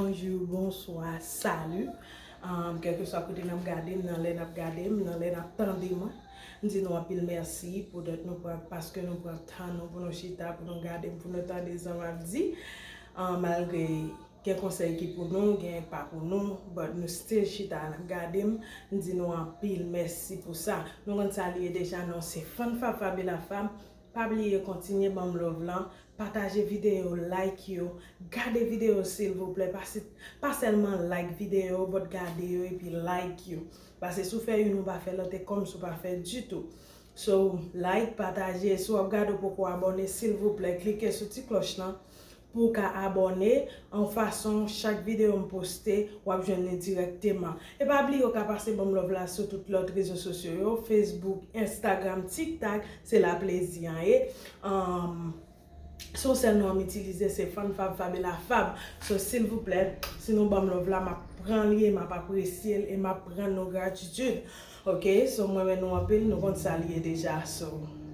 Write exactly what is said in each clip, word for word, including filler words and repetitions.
Bonjou, bonswa, sali. Um, kèlkeswa kote n ap gade m, nan lè n ap gade m, nan lè n ap tande mwen, m di nou anpil mèsi poutèt nou pran, paske nou pran tan nou pou nou chita, pou nou gade m, pou nou tande sa m ap di. Um, malgre gen konsèy ki pou nou, gen pa pou nou, but nou still chita n ap gade m, m di nou anpil mèsi pou sa. Nou konn sa li ye deja, non, se Fann Fab Fabela Fab. Pa bliye kontinye ban m love lan, pataje videyo, like yo, gade videyo silvouplè, pa, si, pa sèlman like videyo, but gade yo epi like yo. Paske si w fè youn ou pa fè lòt, e kòmsi w pa fè ditou. So, like, pataje, si w ap gade ou poko abòne, silvouplè, klike sou ti klòch lan pou w ka abòne, an fason chak videyo m poste, w ap jwenn li dirèkteman. E pa bliye w ka pase ban m love la sou tout lòt rezo sosyo yo, Facebook, Instagram, TikTok, se la plezi an ye. Um, se yon sèl non m itilize, se Fann Fab Fabela Fab. So, silvouplè, si nou ban m love la, m ap pran li e m ap apresye l e m ap rann nou gratitid. Ok, so mwen renmen nou anpil, nou konn sa li ye deja. So,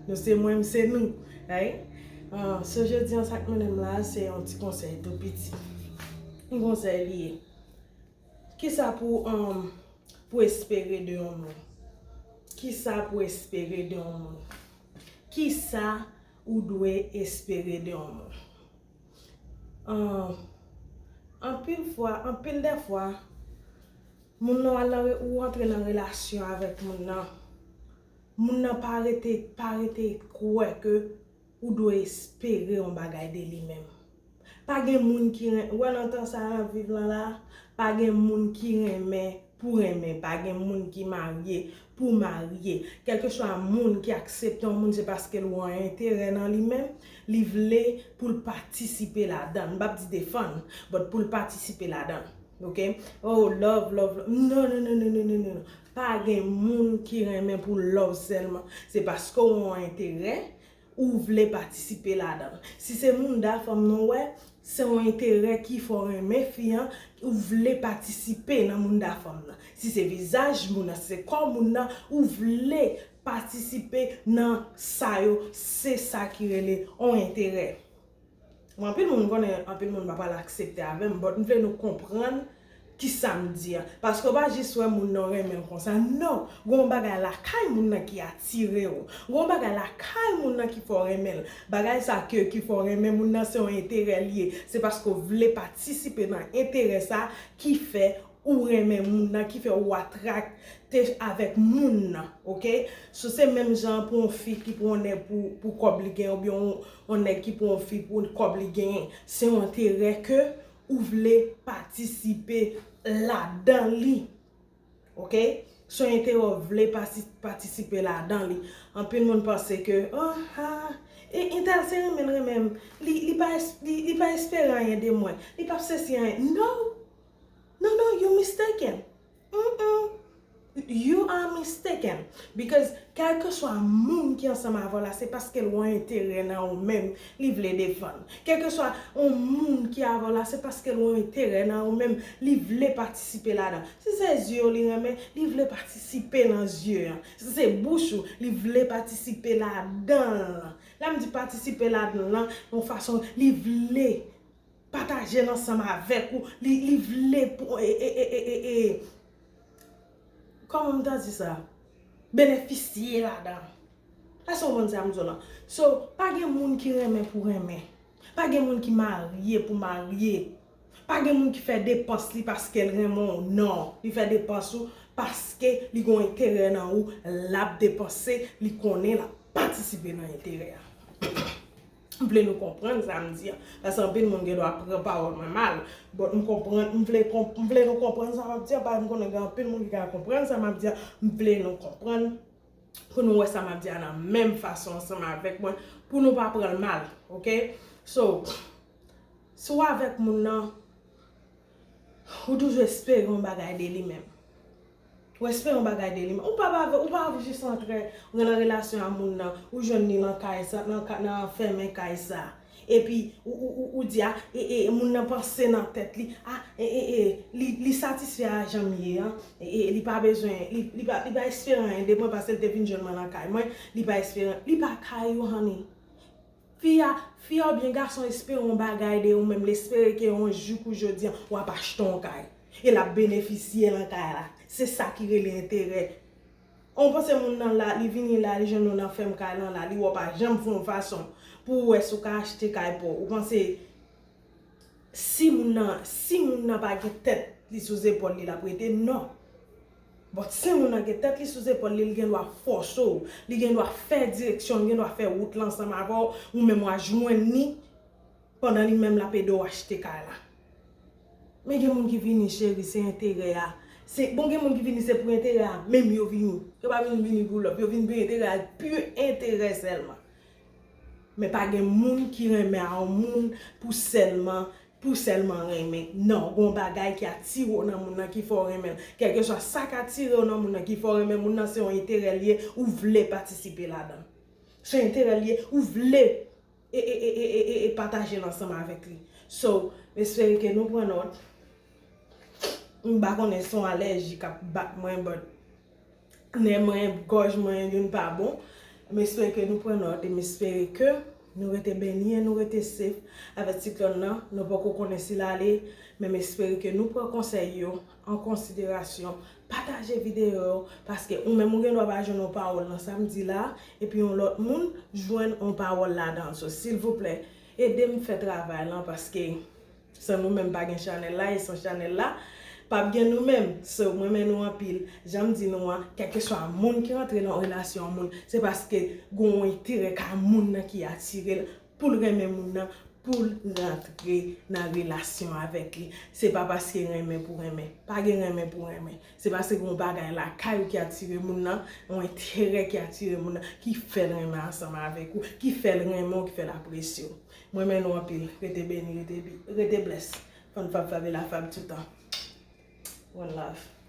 nou se mwen, m se nou. Right? Ah, so, jodi an, sa k mennen m la, se yon ti konsèy tou piti. Yon konsèy li ye. Kisa pou, um, pou espere de yon moun? Kisa pou espere de yon moun? Kisa ou dwe espere de yon moun? Ah, anpil fwa, anpil de fwa, moun nan al nan re-, ou antre nan relasyon avèk moun nan. Moun nan pa rete, pa rete kwè ke ou dwe espere yon bagay de li menm. Pa gen moun ki ren-, ou wè nan tan sa n ap viv lan la, pa gen moun ki renmen pou renmen, pa gen moun ki marye pou marye. Kèlkeswa moun ki aksepte yon moun, se paske l wè yon enterè nan li menm, li vle pou l patisipe ladan l. M p ap di defann, but pou l patisipe ladan l. Ok? Oh, love, love, love. Non, non, non. Pa gen moun ki renmen pou love sèlman. Se paske w wè yon enterè, ou vle patisipe ladan l. Si se mounda fanm nan w wè, se yon enterè ki fè w renmen fi an, ou vle patisipe nan mounda fanm nan. Si se vizaj moun nan, si se kò moun nan, ou vle patisipe nan sa yo, se sa ki rele yon enterè. Bon, anpil moun konnen, anpil moun pa pral aksepte avè m, but m vle nou konprann kisa m di a. Paske w pa jis wè moun nan renmen l konsa. Non, gen yon bagay lakay moun nan ki atire w. Gen yon bagay lakay moun nan ki fè w renmen l. Bagay sa ke, ki fè w renmen moun nan, se yon enterè li ye. Se paske w vle patisipe nan enterè sa ki fè ou renmen moun nan, ki fè ou atrakte avèk moun nan, ok? So, se menm jan pou yon fi ki pou yon nèg pou, pou kòb li genyen, oubyen yon, yon nèg ki pou yon fi pou kòb li genyen. Se yon enterè ke ou vle patisipe ladan li, ok? Se yon enterè ou vle pati-, patisipe ladan li. Anpil moun panse ke, ah, ah, e, entèl se renmen l renmen m. Li, li pa es-, li, li pa espere anyen de mwen. Li p ap sesi anyen. Non! Non, non, you mistaken. Mm-mm. You are mistaken. Because kèlkeswa moun ki ansanm avè w la, se paske l wè enterè nan ou menm, li vle defann. Kèlkeswa yon moun ki avè w la, se paske l wè enterè nan ou menm, li vle patisipe ladan. Si se zye w li renmen, li vle patisipe nan zye an. Si se bouch ou, li vle patisipe ladan l. Lè m di patisipe ladan l lan, yon fason li vle pataje l ansanm avèk ou, li, li vle pou, e, e, e, e, e, e, kòman m ta di sa? Benefisye ladan. Èske w konprann sa m di w lan? So, pa gen moun ki renmen pou renmen. Pa gen moun ki marye pou marye. Pa gen moun ki fè depans li paske l renmen w. Non, li fè depans ou paske li gen yon enterè nan ou, l ap depanse, li konnen l ap patisipe nan enterè a. M vle nou konprann sa m di a. Paske anpil moun gen dwa pran pawòl mwen mal. But m konprann, m vle konp-, m vle nou konprann sa m ap di a. Paske m konnen gen anpil moun ki ka konprann sa m ap di a. M vle nou konprann pou nou wè sa m ap di a nan menm fason ansanm avèk mwen. Pou nou pa pran l mal, ok? So, si w avèk moun nan, ou toujou espere yon bagay de li menm. Ou espere yon bagay de li menm. Ou pa, pa, ou pa jis antre, ou nan relasyon a moun nan, ou jwenn li nan kay sa, nan ka, nan fèmen kay sa. Epi, ou, ou, ou, ou di, a, e, e, moun nan panse nan tèt li, a, e, e, e, li, li satisfè a jan m ye an, e, e, li pa bezwen, li, li pa, li pa espere anyen de mwen paske l te vin jwenn mwen nan kay mwen, li pa espere, li pa kay ou, honey. Fi a, fi a oubyen gason espere yon bagay de ou menm, l espere ke yon jou kou jodi an, w ap achte yon kay. E l ap benefisye nan kay la. Se sa ki rele enterè. Ou panse moun nan la, li vini la, li jwenn ou nan fèm kay lan la, li wè w pa janm fè yon fason pou w wè si w ka achte kay pa w. Ou panse si moun nan, si moun nan pa gen tèt li sou zepòl li, l ap rete? Non. But si moun nan gen tèt li sou zepòl li, li gen dwa fòse w, li gen dwa fè direksyon, li gen dwa fè wout lan ansanm avè w, ou menm w a jwenn li, pandan li menm l ap ede w achte kay la. Men gen moun ki vini, cheri, se enterè a. Se, bon, gen moun ki vini, se pou enterè a menm yo vini. Yo pa vin vini pou love, yo vin pou enterè a, pu enterè sèlman. Men pa gen moun ki renmen a yon moun pou sèlman, pou sèlman renmen. Non, gen yon bagay ki atire w nan moun nan ki fè w renmen l. Kèlkeswa sa k atire w nan moun nan ki fè w renmen moun nan, se yon enterè l ye, ou vle patisipe ladan l. Se yon enterè l ye, ou vle e, e, e, e, e, e, e pataje l ansanm avèk li. So, m espere ke nou pran nòt. M pa konnen se yon alèji k ap bat mwen, but nen mwen, gòj mwen, youn pa bon. M espere ke nou pran nòt e m espere ke nou rete beni e nou rete safe avèk siklòn nan. Nou poko konnen si l ale, men m espere ke nou pran konsèy yo an konsiderasyon. Pataje videyo yo, paske ou menm ou gen dwa pa jwenn yon pawòl nan sa m di la, epi yon lòt moun jwenn yon pawòl ladan l. So, silvouplè, ede m fè travay lan, paske san nou menm pa gen chanèl la, e san chanèl la, p ap gen nou menm. So, m renmen nou anpil. Jan m di nou an, kèlkeswa moun ki rantre nan relasyon moun, se paske gen yon enterè ka moun nan ki atire l pou l renmen moun nan, pou l rantre nan relasyon avèk li. Se pa paske renmen pou renmen. Pa gen renmen pou renmen. Se paske gen yon bagay lakay ou ki atire moun nan, yon enterè ki atire moun nan, ki fè l renmen ansanm avèk ou, ki fè l renmen w, ki fè l apresye w. M renmen nou anpil. Rete beni, rete bi-, rete bless. Fòn Fab, Fab e la Fab toutan. One love.